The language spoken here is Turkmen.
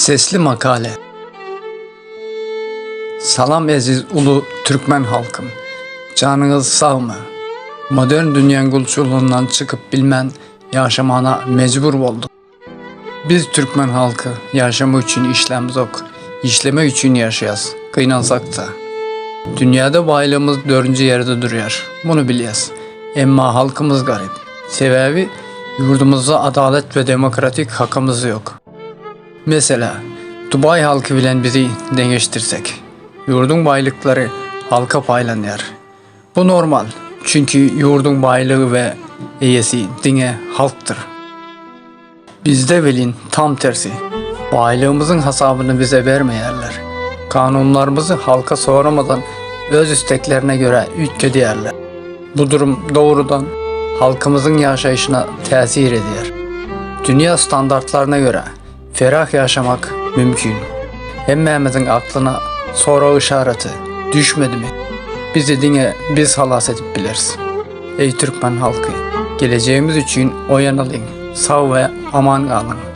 Sesli makale. Salam eziz ulu türkmen halkym. Janyňyz sagmy? Modern dünýäň gulçulygyndan çykyp bilmän ýaşamana mejbur bolduk. Biz türkmen halky ýaşamak üçin işlämzok, işlemek üçin ýaşaýas, gynansakda. Dünýäde baýlygymyz dördünji ýerde durýar, muny bilýäs. Emma halkymyz garyp. Sebäbi ýurdumyzda adalat we demokratik hakymyz ýok. Mesela, Dubaý halky bilen bizi deňeşdirsek, ýurduň baýlyklary halka paýlanýar. Bu normal, çünki ýurduň baýlygy we eýesi diňe halkdyr. Bizde welin tam tersi, baýlygymyzyň hasabyny bize bermeýärler. Kanunlarymyzy halka soramadan öz isteklerine görä üýtgedýärler. Bu durum dogrudan halkymyzyň ýaşaýşyna täsir edýär. Dünýä standartlaryna görä ferah ýaşamak mümkin. Hemmämiziň aklyna sorag yşaraty düşmedimi? Bizi diňe biz halas edip bileris. Eý türkmen halky, gelejegimiz üçin oýanalyň, sag we aman galyň.